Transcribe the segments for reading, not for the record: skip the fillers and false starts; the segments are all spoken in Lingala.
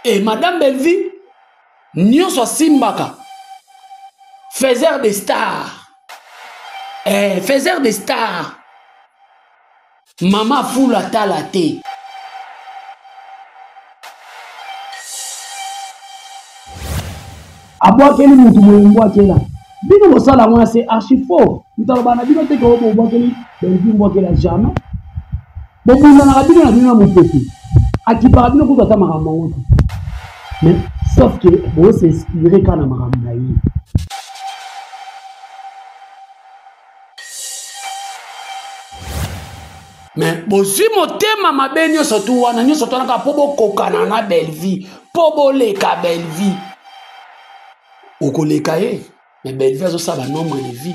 E madame Bellevue nyonso asimbaka faiseur de star eh, faiseur de star mama fulu atala te. Abwakeli mutu boye mbwakela bino bosala yango c'est archi faux. Moto aloba na bino te ke bobwakeli Bellevue mbwakela, jamais. Bobundanaka bino na bino na mopepe, akipaka bino kutu ata makambo yango te, mais sauf que bosinspire kaka na makambo na ye. Mais bozwi motema mabe nyonso tu wana, nyonso tu wana kaka mpo bokokana na Bellevue, mpo boleka Bellevue. Okoleka ye, mais Bellevue azosala banombre de vie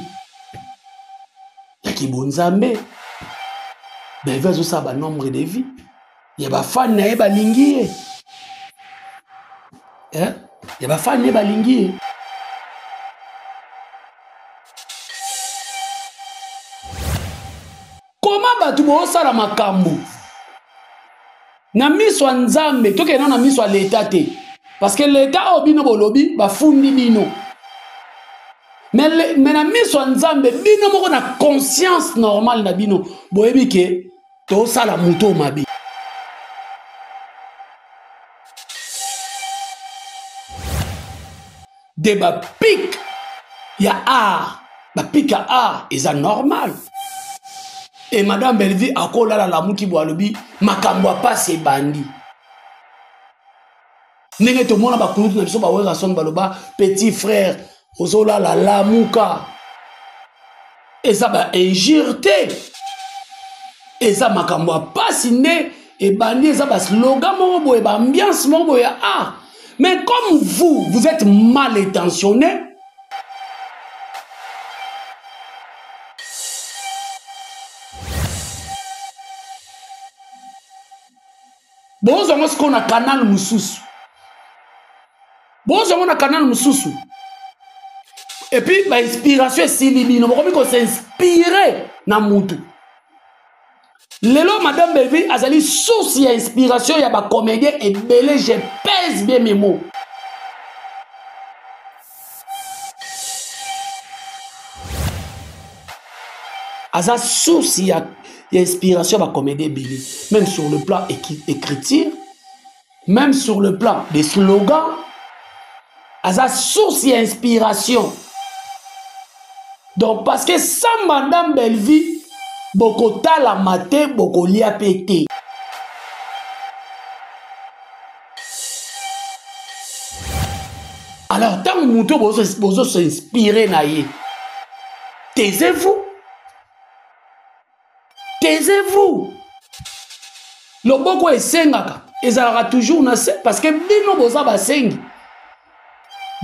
ya kibonzambe. Bellevue azosala banombre de vie ya bafani na ye balingi ye, eh? Ya bafani na ye balingi ye. Koma bato bosala makambo na miso ya Nzambe, tokenda na miso ya leta te, parce que leta oyo bino bolobi bafundi bino, mais na miso ya Nzambe, bino moko na conscience normale na bino boyebi ke tosala moto mabe. De bapike ya art, bapike ya art eza normal. E madame Bellevue akolala lamuki bo alobi makambo ya pasi ebandi, ndenge tomona bakulutu na biso bawerason baloba petit frère ozolala lamuka, eza ba injure te, eza makambo ya pasi nde ebandi, eza ba slogan moko boye, ba ambiance moko boye ya art. Mais comme vous, vous êtes mal intentionné, bozwango sikoyo na canal mosusu, bozwango na canal mosusu, et puis bainspiration esili bino, bokomi kosinspire na mutu. Lelo madame Bellevue azali source ya inspiration ya bacomédien ebele, je pèse bien mes mots. Aza source ya inspiration ya bacomédien ebele, même sur le plan écriture, même sur le plan des slogans, aza source ya inspiration. Donc parce que sans madame Bellevue bokotalama te, bokolia pe te. Alors ntango moto bozo s'inspirer na ye, taisez-vous, taisez-vous. Loboko esengaka ezalaka toujours na se, parce que bino boza basengi,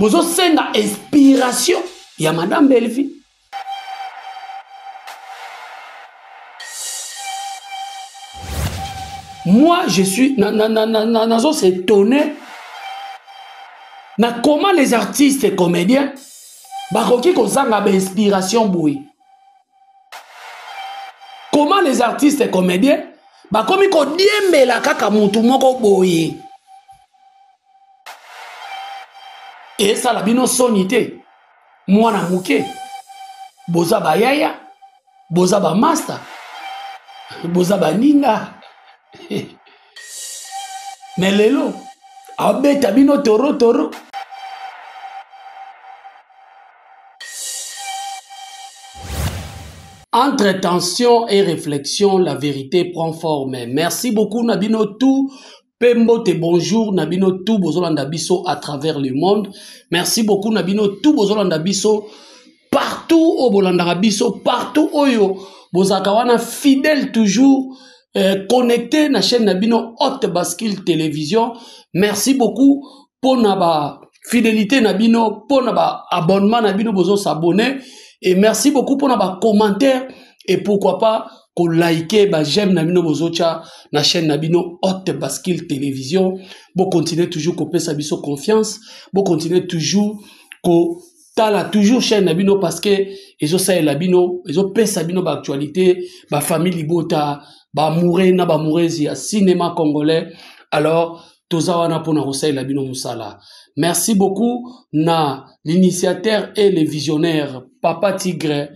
bozosenga inspiration ya madame Bellevue. Moi, je suis nazo s'étonner na comment les artistes et comédiens bakoki kozanga ba inspiration boye. Comment les artistes et comédiens bakomi kodiembela kaka mutu moko boye? Esala bino soni te, mwana moke, boza bayaya, boza ba master, boza baninga. Mais lelo abeta bino toro toro. Entre tension et réflexion, la vérité prend forme. Merci beaucoup Nabino tout. Pembote, bonjour Nabino tout bozolanda biso à travers le monde. Merci beaucoup Nabino tout bozolanda biso partout au bolanda biso partout oyo bozaka wana fidèle toujours connecté na chaîne Nabino Haute Bascule Télévision. Merci beaucoup pour na ba fidélité Nabino, pour na ba abonnement Nabino bozo s'abonner et merci beaucoup pour na ba commentaire et pourquoi pas ko liker ba j'aime Nabino bozocha na chaîne Nabino Haute Bascule Télévision. Bo continuer toujours ko pesa biso confiance, bo continuer toujours ko tala toujours chaîne Nabino parce que ezo salela bino, ezo pesa bino ba actualité, ba famille libota, ba amoureux na ba amoureuse ya cinéma congolais. Alors Toza wana mpona kosalela bino mosala. Merci beaucoup na l'initiateur et le visionnaire Papa Tigre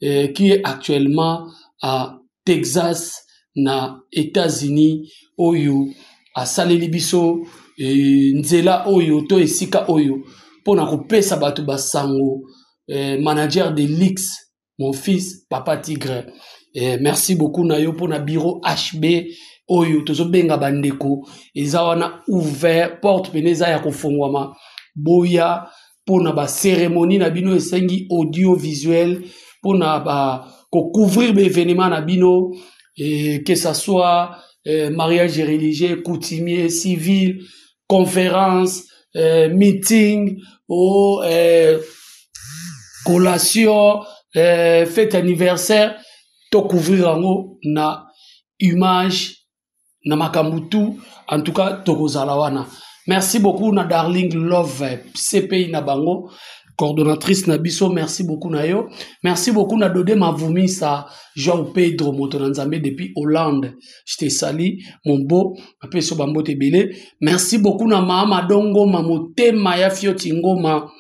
qui est actuellement à Texas na États-Unis, oyo asaleli biso nzela oyo to esika oyo mpona kopesa bato basango, manager de Lix, mon fils Papa Tigre. Merci beaucoup na yo mpona bureau HB oyo tozobenga bandeko, eza wana ouvert, porte pene eza ya kofongwama. Boya mpona bacérémonie na bino esengi audiovisuel, mpona ba kocouvrir baévénement na bino, que ça soit mariage religieux, coutumier, civil, conférence, meeting ou collation, fête anniversaire, tocouvrir yango na image na makambo tout. En tout cas, tokozala wana. Merci beaucoup na Darling Love, CPI na bango, coordonnatrice na biso. Merci beaucoup na yo. Merci beaucoup na Dode Mavumisa, João Pedro, moto na Nzambe depuis Hollande. Je te salue, mon beau. Apesi yo bambote ebele. Merci beaucoup na Mama Dongoma, motema ya Fioti Ngoma,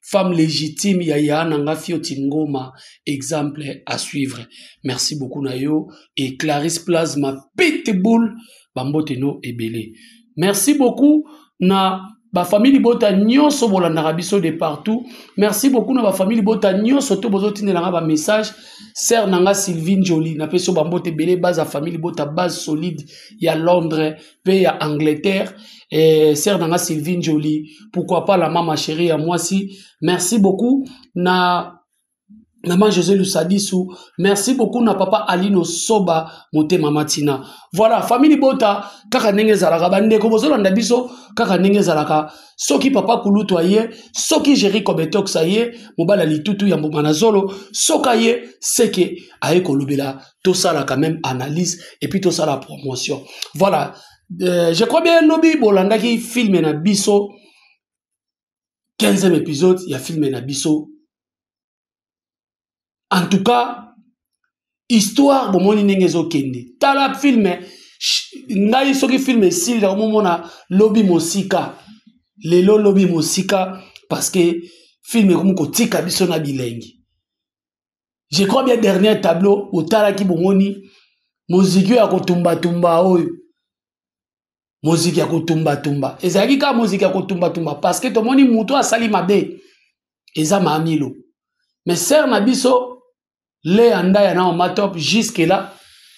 femme légitime ya ya nanga Fioti Ngoma, exemple à suivre. Merci beaucoup na yo. Et Clarisse Plasma Pitbull, bambote no ebele. Merci beaucoup na ba famille libota nyonso bolandaka biso de partout. Merci beaucoup na ba famille libota nyonso to bozotindelanga ba message. Sœur nanga Sylvie Njoli, napesi yo bambote ebele, base ya famille libota, base solide ya Londres pe ya Angleterre. Sœur nanga Sylvie Njoli, pourquoi pas la mama chérie ya mwasi. Merci beaucoup na Maman José Lusadisu, merci beaucoup na papa Alino Soba motema matina. Voilà, famille libota kaka ndenge ezalaka, bandeko bozolanda biso kaka ndenge ezalaka. Soki papa Kulutu aye, soki Jerry Kobetox aye, mobala litutu ya mboma na zolo, soka ye seke aye kolobela, tosala quand même analyse et puis tosala promotion. Voilà, je crois bien lobi bolandaki film na biso 15e épisode ya film na biso. En tout cas, histoire bomoni ndenge ezokende. Tala film ngai soki film esili nakomomona lobi mosika, lelo lobi mosika, parce que film ekomi kotika biso na bilengi. Je crois bien dernier tableau otalaki bomoni moziki oyo ya kotumbatumba, oyo moziki ya kotumbatumba ezalaki kaka moziki ya kotumbatumba, parce que tomoni moto asali mabe eza Mamilo. Mais sœur na biso Lea Ndaya na Mama Top, jusque là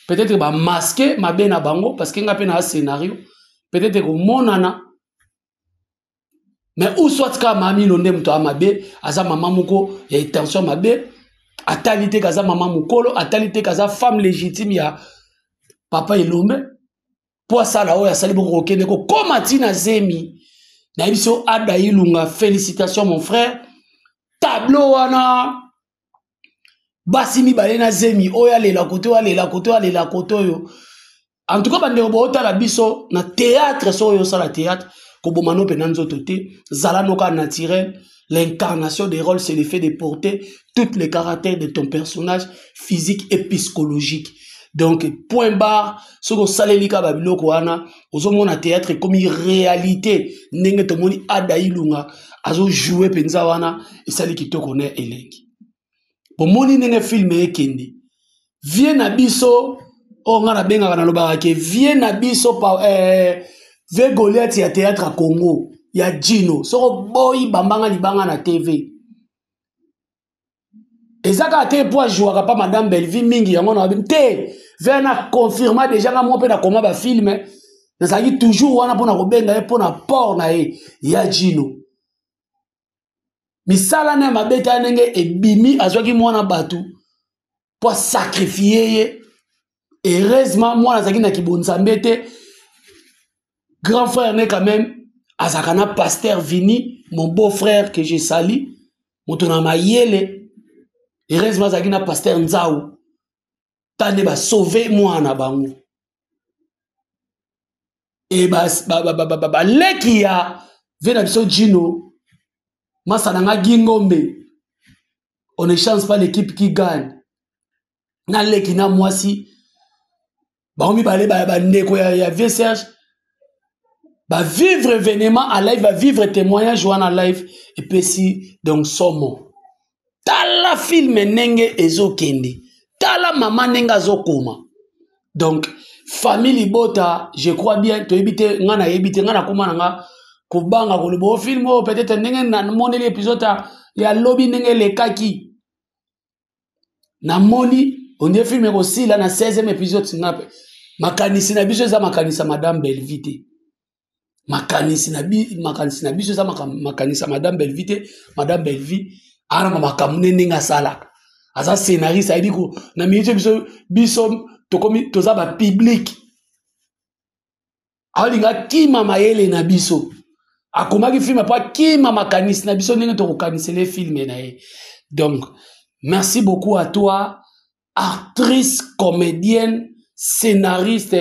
peut-être bamasquer mabe na bango, parce que nga mpe na scénario peut-être komonana, mais ou soit kaka Mamilo nde moto ya mabe, aza mama moko ya intention mabe, atali te kaza mama mokolo, atali te kaza femme légitime ya papa Elombe mpo asala oyo asali bongo, kokende kokóma ntina zemi. Nayebi so Ada Ilunga, félicitation mon frère. Tableau wana, basi mibale na zemi, oyo alela kote, oyo alela kote, oyo alela kote oyo. En tout cas, bandeko bootala biso na théâtre, so oyo osala théâtre, koboma no mpenza nzoto te, zala no kaka naturel. L'incarnation des rôles, c'est le fait de porter tous les caractères de ton personnage physique et psychologique. Donc point barre. Soki osaleli kaka babiloko wana, ozomona théâtre ekomi réalité. Ndenge tomoni Ada Ilunga azojoue mpenza wana, esali kitoko na elengi. Bomoni ndenge film ekende. Vie na biso oyo nga nabengaka, nalobaka ke vie na biso vie Goliath ya théâtre ya Congo ya Gino. Soki oboyi, bambanga libanga na TV. Eza kaka te po ajouaka pa madame Bellevie mingi, yango na te ve na confirma déjà. Nga mo mpe nakoma bafilm, nazalaki toujours wana mpona kobenga ye mpona port na ye ya Gino. Misala na ye mabe, tala ndenge ebimi. Azwaki mwana bato mpo asacrifier ye. Heureusement mwana azalaki na kibonzambe te. Grand frère ne quand même azalaka na pasteur Vini, mon beau frère que je salue, moto na mayele. Heureusement azalaki na pasteur Nzau, ta nde basauve mwana na bango. E baleki ya ve na biso Gino, masa na nga Gingombe, on ne change pas l'équipe qui gagne. Na leki na mwasi, bango mibale bandeko ya vieux Serge. Bavivre événement à live, bavivre témoignage wana live, epesi donc somo. Tala film ndenge ezokende, tala mama ndenge azokoma. Donc famille libota, je crois bien toyebi te, nga nayebi te, nga nakoma na nga kobanga koloba o film oyo peut-être ndenge namoneli épisode ya lobi ndenge elekaki, namoni ondie film ekosila na 16e épisode. Nga mpe makanisi na biso eza makanisi ya madame Bellevue te, makanisi na makanisi na biso eza makanisi ya madame Bellevue te. Madame Bellevue ana makambo nde ndenge asalaka, aza scénariste, ayebi ko na minute biso tokomi toza ba public, aolinga kima mayele na biso, akomaki film po akima makanisi na biso ndenge tokokanisela film na ye. Donc merci beaucoup à toi, actrice, comédienne, scénariste,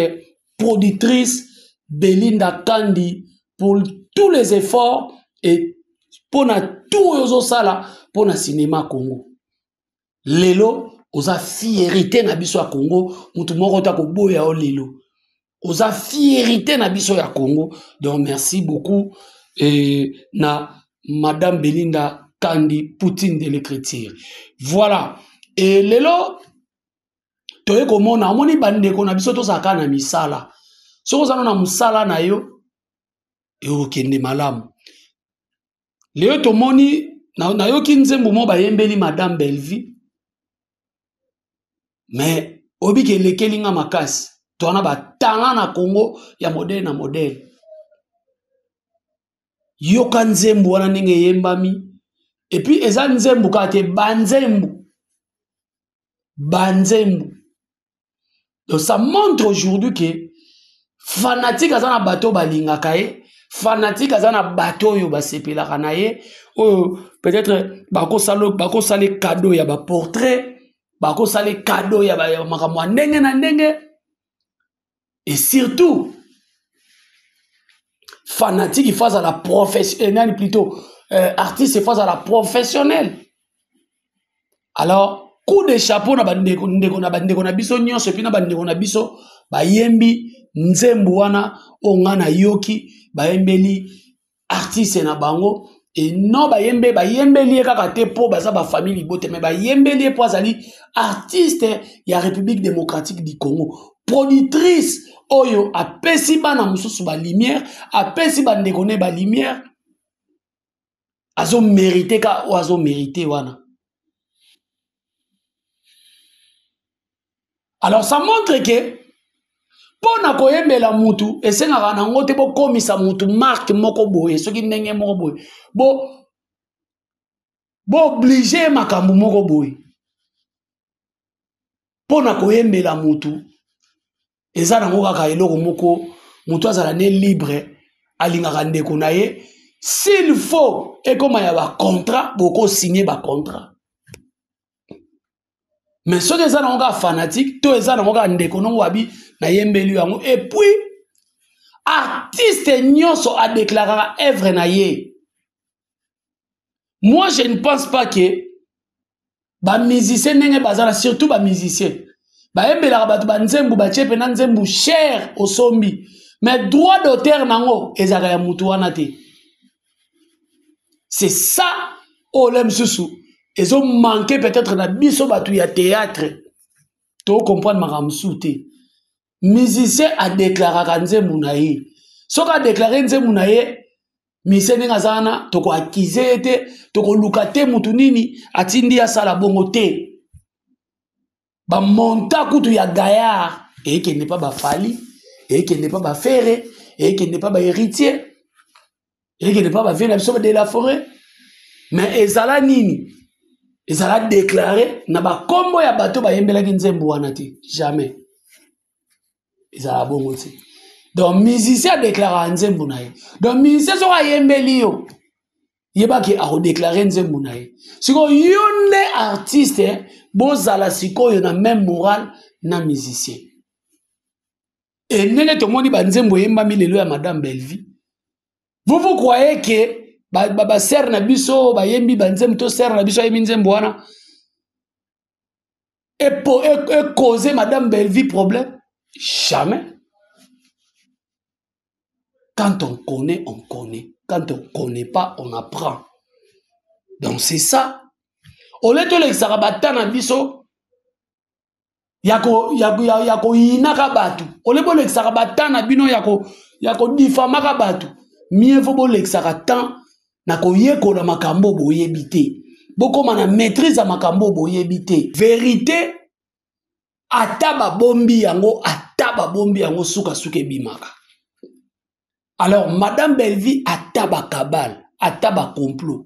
productrice Belinda Kandi, pour tous les efforts et mpona tout oyo ozosala mpona cinéma Congo. Lelo oza fierté na biso ya Congo, mutu moko ta koboya yo, lelo oza fierté na biso ya Congo. Donc merci beaucoup et na madame Belinda Kandi, Poutine de l'écriture. Voilà, et lelo toye komona, omoni bandeko na biso tozalaka na misala, soki oza na mosala na yo ekokende malamu. Lelo tomoni, nayoki nzembo mo bayembeli madame Bellevue, mais oyebi ke elekeli nga makasi. Towana batanga na Congo ya modèle na modèle. Yoka nzembo wana ndenge eyembami, et puis eza nzembo kaka te, banzembo banzembo. Donc ça montre aujourd'hui que fanatique aza na bato balingaka ye, fanatique aza na bato oyo basepelaka na ye, oyo peut-être bakosala cadeau ya baportrait, bakosala cadeau ya makambo ya ndenge na ndenge. Et surtout fanatique, il faut azala professionnel, plutôt artiste, il faut azala professionnel. Alors coup de chapeau na bandeko, ndeko na bandeko na biso nyonso, et puis na bandeko na biso bayembi nzembo wana oyo nga nayoki bayembeli artiste na bango. Et non bayembe, bayembeli ye kaka te mpo baza bafamille libote, mais bayembeli ye mpo azali artiste ya République démocratique du Congo, productrice oyo apesi bana mosusu balumière, apesi bandeko ne balumière, azomérite ka oyo azomérite wana. Alors ça montre que mpo na koyembela mutu esengaka nango te bokomisa mutu marque moko boye, soki ndenge moko boye booblige makambo moko boye. Mpo na koyembela mutu eza nango kaka eloko moko, mutu azala ne libre, alingaka ndeko na ye. S'il faut ekoma ya bacontrat, bokosigne bacontrat. Mais soki eza nango kaka fanatique to eza nango kaka ndeko nongo wabi nayembeli yango. Et puis artiste nyonso adeklaraka œuvre na ye. Moi je ne pense pas que bamusicien ndenge bazala, surtout bamusicien bayembelaka bato banzembu, batie mpena nzembu cher osombi, mais droit d'auteur nango ezalaka ya mutu wana te. C'est ça oyo le mosusu ezomanke peut-être na biso bato ya théâtre, tocomprendre makambo mosusu te. Musicien adeklaraka nzembu na ye, soki adeklare nzembu na ye, musicien ndenge aza wana, tokoakize ye te, tokoluka te mutu nini atindi asala bongo te. Bamonta kutu ya gaillard eyekende pa bafali, eyekende pa bafere, eyekende pa bahéritier, eyekende pa bavie na biso de la forêt. Mais ezala nini? Ezala déclaré na bakombo ya bato bayembelaki nzembo wana te, jamais ezala bongo te. Donc musicien adeklaraka nzembo na ye. Donc musicien soki ayembeli yo, yebaki akodeklare nzembo na ye. Sikoyo yo nde artiste, bozala sikoyo na même morale na musicien. E ndenge tomoni banzembo eyembami lelo ya madame Bellevue, vous vous croyez que basere na biso bayembi banzembo to sere na biso ayembi nzembo wana ecause madame Bellevue problème? Jamais. Quand on connaît, on connaît. Quand on connaît pas, on apprend. Donc c'est ça. Au lieu tolekisaka bata na biso ya koyinaka bato, au lieu bolekisaka bata na bino ya kodifamaka bato, mieux vaut bolekisaka temps na koyekola makambo boyebi te. Bokoma na maîtrise ya makambo boyebi te. Vérité, ata babombi yango, ata babombi yango, sukasuka ebimaka. Alors, Madame Bellevue, ata bakabale, ata bakomplot,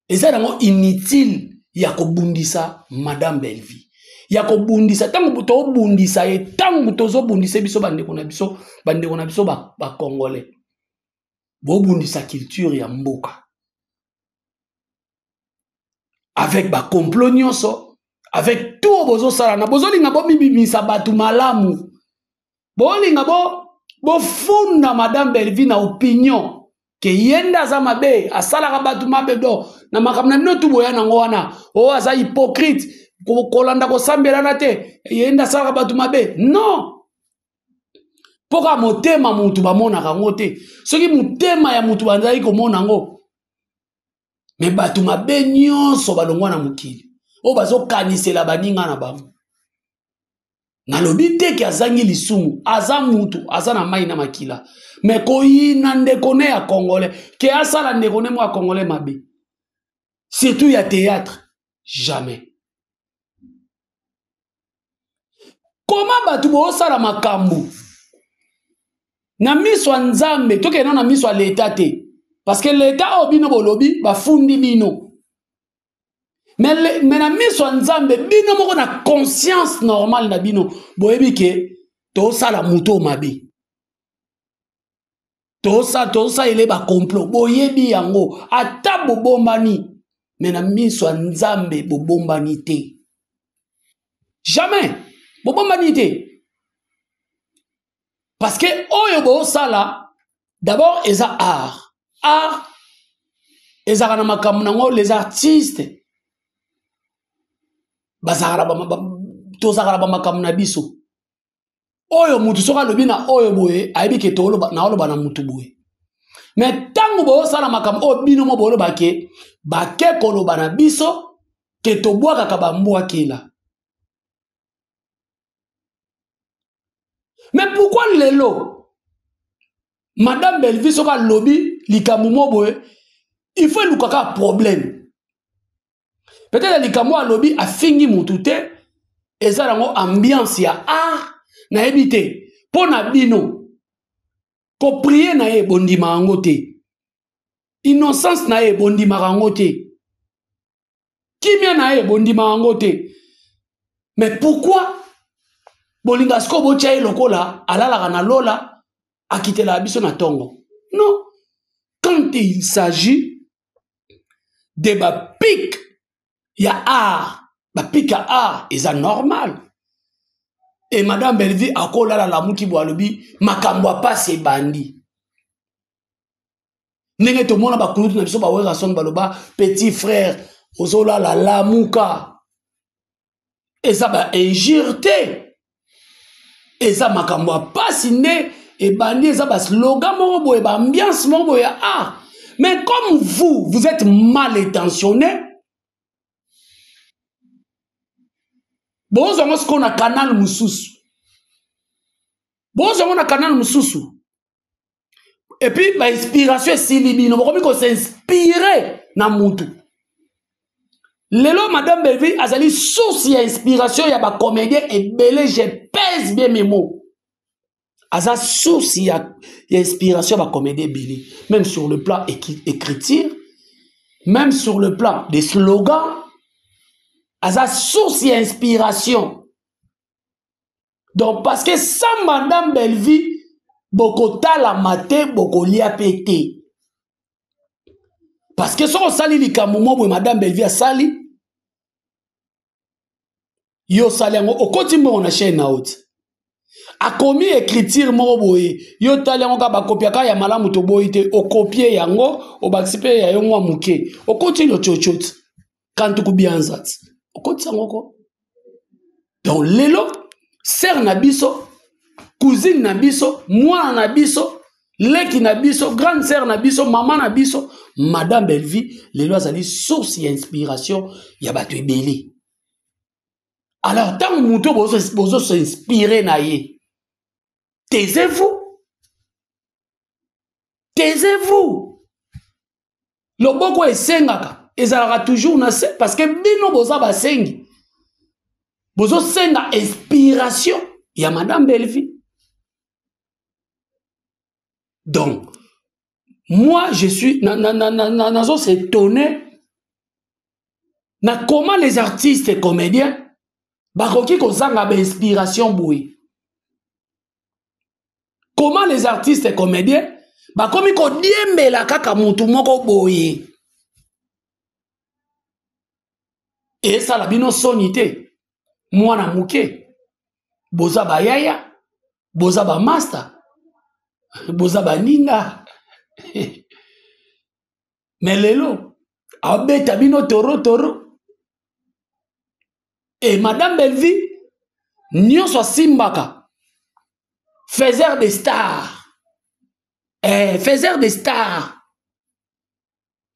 eza nango inutile ya kobundisa Madame Bellevue. Ya kobundisa, tango tobundisa ye, tango tozobundisa biso bandeko na biso, bandeko na biso ba Congolais. Bobundisa culture ya mboka. Avec ba complot nyonso, avec tout bozo sala na bozolinga bomibimisa batu malamu. Bolinga bo bofunda Madame Bellevue na opinion ke yenda aza mabe, asalaka batu mabe do na makambo na bino tu boya nango wana. Oh, aza hypocrite, kolanda kosambela na te, yenda asalaka batu mabe. Non. Mpoka motema mutu bamonaka yango te. Soki motema ya mutu bazali komona yango, me bato mabe nyonso balongwa na mokili oyo bazokanisela baninga na bango. Nalobi te ke azangi lisumu, aza mutu, aza na mai na makila. Me koyina ndeko ne ya Congolais, ke asala ndeko ne mo ya Congolais mabe, surtout ya théâtre, jamais. Koma bato bosala makambo na miso ya Nzambe, tokende na miso ya l'État te, parce que l'État oyo bino bolobi bafundi bino. Mais na miso ya Nzambe, bino moko na conscience normale na bino, boyebi ke tosala moto mabe. Tosalela ba complot, boyebi yango, ata bobombani, mais na miso ya Nzambe bobombani te. Jamais bobombani te. Parce que oyo bosala d'abord eza art. Art ezalaka na makambo nango, les artistes bazalaka na ba, ba, tozalaka na ba makambo na biso. Oyo mutu soki alobi na oyo boye, ayebi ke toloba, na oloba na mutu boye. Mais tango bosala makambo oyo bino mo boloba ke bake koloba na biso ke tobwakaka ba mbwakela. Mais pourquoi lelo Madame Bellevue soki alobi likambo mo boye, il faut elukaka problème. Peut-être likambo alobi afingi mutu te, eza nango ambiance ya art, nayebi te. Mpo na bino, ko prier na ye bondima yango te. Innocence na ye bondimaka yango te. Kimia na ye bondima yango te. Mais pourquoi bolinga sikoyo botya ye lokola alalaka na lola, akitelaka biso na tongo? Non. Quand il s'agit de ba pic ya art, ba pic ya art eza normal. Et Madame Bellevue akolala lamuki bo alobi makambo ya pasi ebandi. Ndenge tomona ba kulutu na biso ba Werrason baloba petit frère ozolala lamuka. Eza ba injure te. Eza makambo ya pasi nde ebandi, eza ba slogan moko boye, ba ambiance moko boye ya art. Mais comme vous, vous êtes mal intentionné, bozongo sikoyo na canal mosusu. Bozongo na canal mosusu. Et puis, ba inspiration esili bino, bokomi ko s'inspirer na mutu. Lelo Madame Bellevue azali source ya inspiration ya ba comédien ebele, je pèse bien mes mots. Aza source ya inspiration ya ba comédien ebele, même sur le plan écriture, même sur le plan des slogans, aza source ya inspiration. Donc parce que sans Madame Bellevue, bokotala mate, bokolia pe te. Parce que soko sali likambo moko boye Madame Bellevue asali, yo sali yango, okoti mbongo na chaîne na oti. Akomi écriture moko boye, yo tali yango ka bakopiaka ya malamu toboyi te, okopie yango, obakisi pe ya yo mwa moke. Okoti lo tchotchot, kantu kubianza ti. Okoti yango ko. Donc lelo, sœur na biso, Cousine na biso, mwana na biso, leki na biso, grande sœur na biso, mama na biso, Madame Bellevue lelo azali source ya inspiration ya bato ebele. Alors ntango moto bozo s'inspirer na ye, taisez-vous, taisez-vous. Loboko esengaka ezalaka toujours na se, parce que bino boza basengi, bozosenga inspiration ya Madame Bellevue. Donc moi je suis na, na, na, na, na, nazo s'étonner na comment les artistes et comédiens bakoki kozanga ba inspiration boye. Comment les artistes et comédiens bakomi kodiembela kaka mutu moko boye? Esala bino soni te, mwana moke, boza bayaya, boza ba master, boza baninga. Mais lelo abeta bino toro toro. Et Madame Bellevue nyonso asimbaka faiseur de stars, faiseur de stars,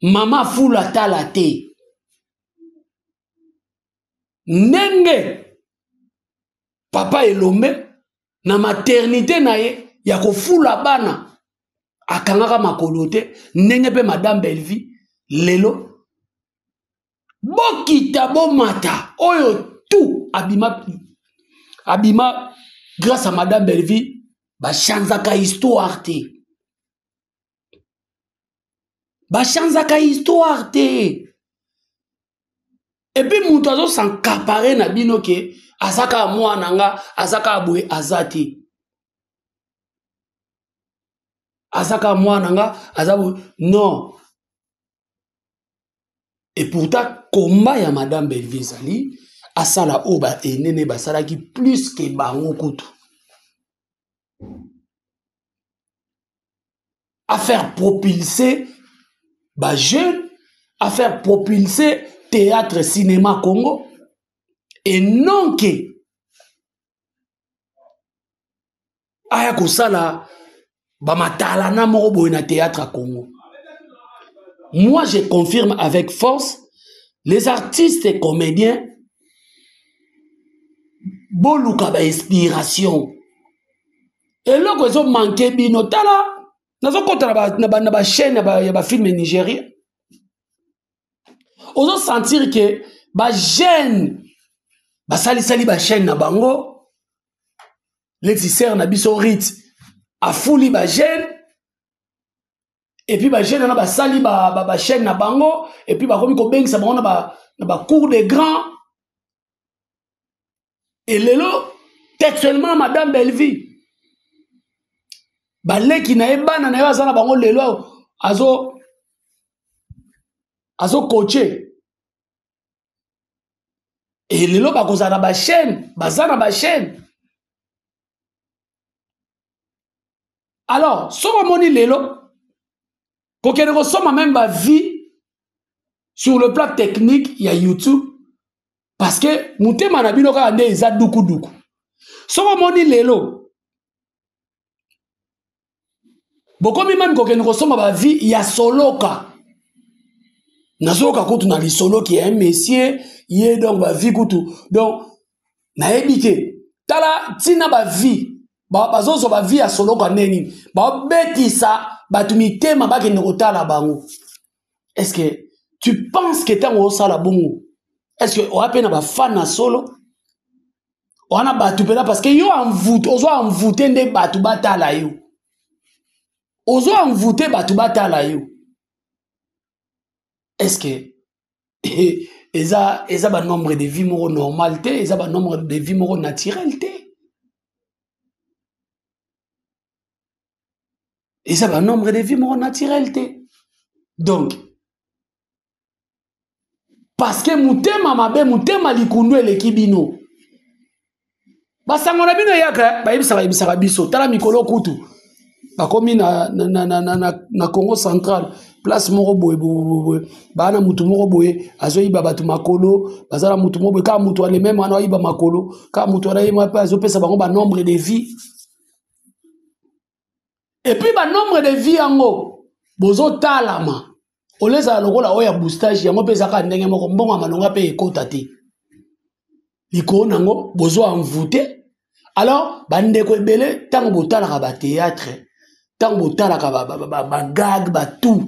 mama fula tala te ndenge papa Elombe na maternité na ye ya kofula bana akangaka makolo te, ndenge pe Madame Bellevue lelo bokita bomata oyo tout abima, abima grâce à Madame Bellevue. Bachanzaka histoire te, bachanzaka histoire te. Et puis mutu azo s'encaparer na bino ke azaka mwana nga, azaka boye, aza te, azaka mwana nga, aza boye, non. Et pourtant combat ya Madame Bellevue ezali asala oyo ba enene basalaki plus que bango kutu, à faire propulser ba jeunes, à faire propulser théâtre cinéma Congo, et non que aya kosala ba matalana moko boye na théâtre à Congo. Moi je confirme avec force, les artistes et comédiens boluka ba inspiration. Eloko ezo manquer bino, tala nazokota na ba chaîne ya ba film nigérien. Ozo sentir que ba jeune basalisali ba chaîne na bango, les sœurs na biso Rit afuli ba jeune, et puis ba jeune na basali ba chaîne na bango, et puis bakomi kobengisa bango na ba cours de grands. Et lelo textuellement Madame Bellevue baleki na ye bana na ye aza na bango lelo azo coacher. Et lelo bakozala na ba chaîne, baza na ba chaîne. Alors soko omoni lelo kokende kosomba même ba vie sur le plan technique ya YouTube, parce que motema na bino kaka nde eza dukuduku. Soko omoni lelo bokomi même kokende kosomba ba vie ya soloka, nazoyoka kutu na lisolo ki un monsieur ye donc ba vie kutu, donc nayebi te tala ntina ba vie bazozwa ba vie ya soloka nde nini, babetisa bato mitema bakende kotala bango. Est-ce que tu penses que ntango osala bongo, est-ce que oya pe na ba fan na solo wana bato mpena, parce que yo envoûte, ozo envoûte nde bato batala yo, ozo envoûte bato batala yo. Est-ce que eza ba nombre de vie moko normal te, eza ba nombre de vie moko naturel te, eza ba nombre de vie moko naturel te. Donc parce que motema mabe, motema likundu eleki bino, basango na bino eyaka, bayebisaka, bayebisaka biso. Tala mikolo kutu bakomi na Congo central, place moko boye, boye, boye, boye. Baa na mutu moko boye azoyiba bato makolo, baza na mutu moko boye, kaka mutu wana même wana ayiba makolo, kaka mutu wana ye mpe azopesa bango ba nombre de vie. Et puis ba nombre de vie yango bozotalama oyo ezala lokola oyo ya boostage yango mpe ezaka ndenge moko mbongo ya malonga mpe ekota te likolo nango bozo envoute alors bandeko ebele ntango botalaka batheatre ntango botalaka bagag batout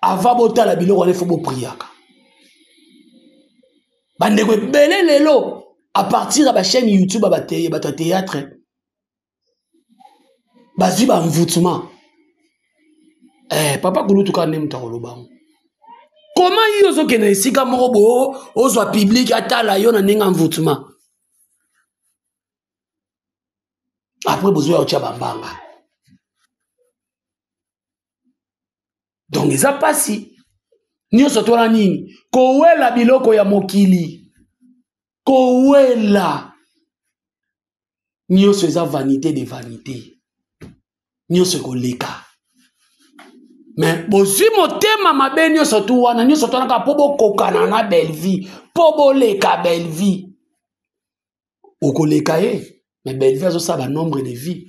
avant botala biloko wana ifo bopriaka bandeko ebele lelo à partir ya bachaîne youtube ya bato ya théâtre bazwi bamvutuma eh, papa kulutu kaka nde moto akoloba yango koma yo ozokende esika moko boye ozwa publike atala yo na ndenge ya mvutuma apres bozoya otya bambanga donc eza mpasi nyonso to wana nini kowela biloko ya mokili kowela nyonso eza vanité de vanité nyonso ekoleka me bozwi motema mabe nyonso tu wana nyonso tu wana kaka mpo bokokana na bellevie mpo boleka bellevie okoleka ye me bellevie azosala banombre de vie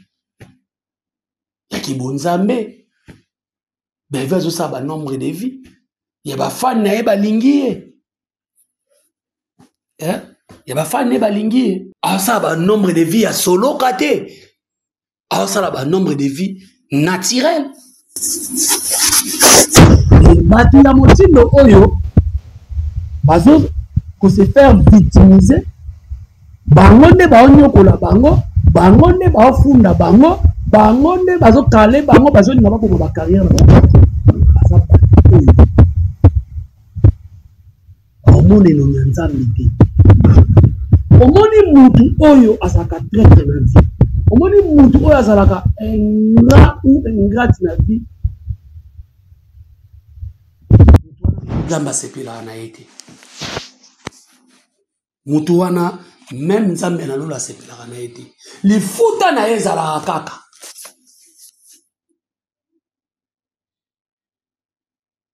ya kibonzambe bellevie azosala banombre de vie ya bafani na ye balingi ye eh? ya bafani na ye balingi ye azosala banombre de vie ya soloka te azosala banombre de vie naturel bato ya motindo oyo bazo kose faire victimiser bango nde baonyokola bango bango nde baofunda bango bango nde bazokale bango bazolinga baboma bacarrière na bango baza bato oyo baomona elongi ya nzambe te omoni mutu oyo azalaka traitre na vie omoni mutu oyo azalaka ingrat ou ingrate na vie nzambe asepelaka na ye te moto wana meme nzambe na lola asepelaka na ye te lifuta na ye ezalaka kaka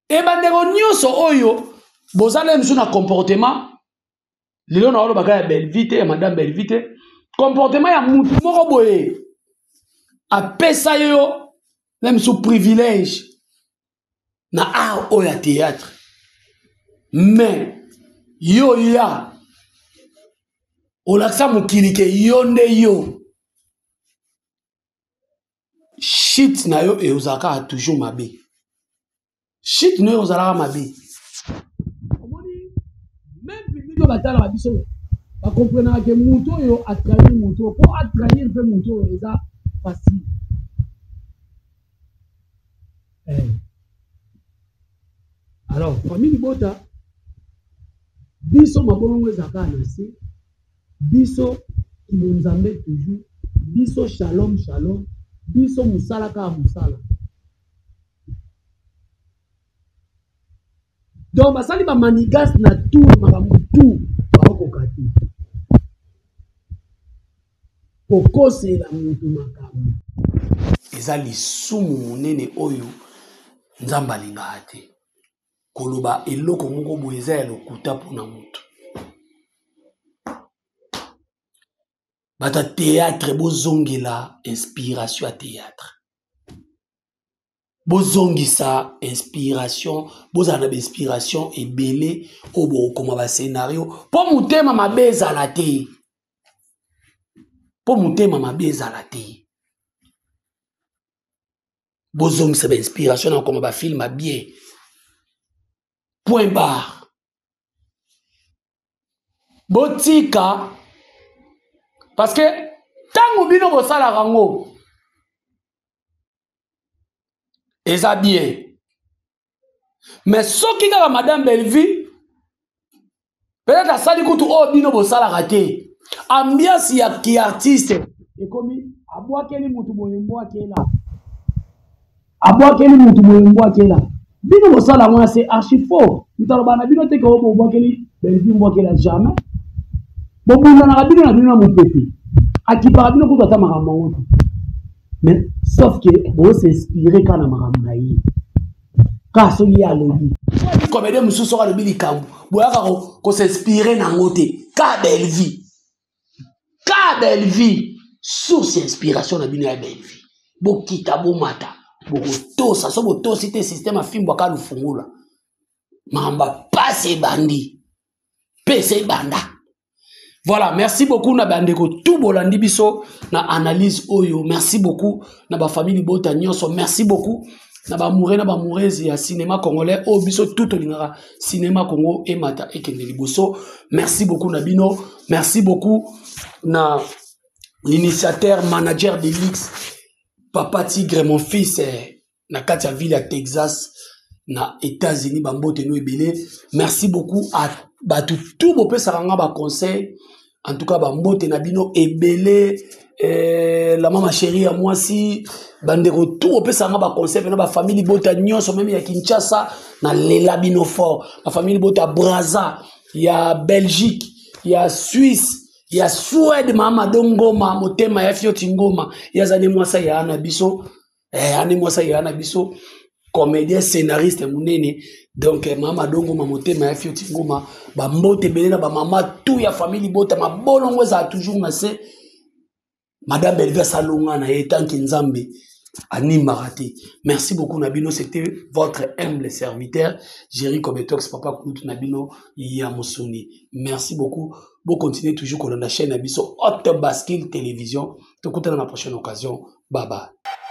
e bandeko nyonso oyo boza na misu na comportement lelo na olobaka ya bellevie te ya madame bellevie te comportement ya mutu moko boye apesa yo na misu privilège na art oyo ya théâtre mais yo ya olakisa mokili ke yo nde yo shit na yo ezalaka kaka toujours mabe shit na yo ozalaka mabe omoni meme public oyo batalaka biso bakomprenaka ke moto oyo atrahir moto oyo mpo atrahir mpe moto oyo eza facile eh. Alors famille libota biso mabolongo ezalaka na se biso kibonzambe toujours biso shalom shalom biso mosala kaka mosala donc basali bamanigas na tour makambo tout baokoka te kokosela moto makambo eza lisumu monene oyo nzambe alingaka te koloba eloko moko boye eza ya lokuta mpona moto bato ya théâtre bozongela inspiration ya théâtre bozongisa inspiration bozala na bainspiration ebele oyo bokokoma bascenario mpo motema mabe ezala te mpo motema mabe ezala te bozongisa bainspiration na kokoma bafilme ya bien point barre botika parce que ntango bino bosalaka yango eza bien mais soki kaka madame bellevue peut-être asali kutu oyo bino bosalaka te ambiance ya kiartiste ekomi abwakeli mutu boye mbwakela abwakeli mutu boye mbwakela bino bosala yango na se archi faux moto aloba na bino te ke oyo bobwakeli bellevue mbwakela jamais bobundanaka bino na bino na mopepe akipaka bino kutu ata makambo yango te mais sauf que bosinspire kaka na makambo na ye kaka soki ye alobi comédien mosusu soki alobi likambo boyaka kosinspire na yango te ka bellevue ka bellevue. Source ya inspiration na bino ya Bellevue. Bokita bomata, bokotosa so botosi te système afimbo aka lufungula. Makambo ya pasi ebandi. Pesa ebanda. Voilà, merci beaucoup na bandeko tout bolandi biso na analyse oyo. Merci beaucoup na ba famille libota nyonso. Merci beaucoup na ba amoureux na ba amoureuse ya cinéma congolais oyo biso tout tolingaka cinéma Congo emata ekende liboso. Merci beaucoup na bino. Merci beaucoup na l'initiateur manager de luxe Papa Tigre mon fils eh, na kati ya ville ya Texas na États-Unis bambote no ebele. Merci beaucoup à bato tout bopesaka nga ba conseil en tout cas bambote na bino ebele eh, la mama chérie ya mwasi bandeko tout bopesaka nga ba conseil pena ba famille libota nyonso meme ya Kinshasa na lela bino fort ba famille libota Brazza ya Belgique ya Suisse ya Suède mama dongoma motema ya fioti ngoma ya zane mwasa ya na biso eh, ane mwasa ya na biso comédien scénariste munene donc eh, mama dongoma motema ya fioti ngoma bambote ebele na bamama tout ya famille libota mabolongo ezala toujours na se madame Bellevue asalonga na ye tanke nzambe animaka te. Merci beaucoup na bino, c'était votre humble serviteur Jerry Kobetox papa kulutu na bino ya mosuni. Merci beaucoup, bo continuer toujours kolanda chaîne na biso Haute Bascule Télévision. Tokutana na prochaine occasion. Bye bye.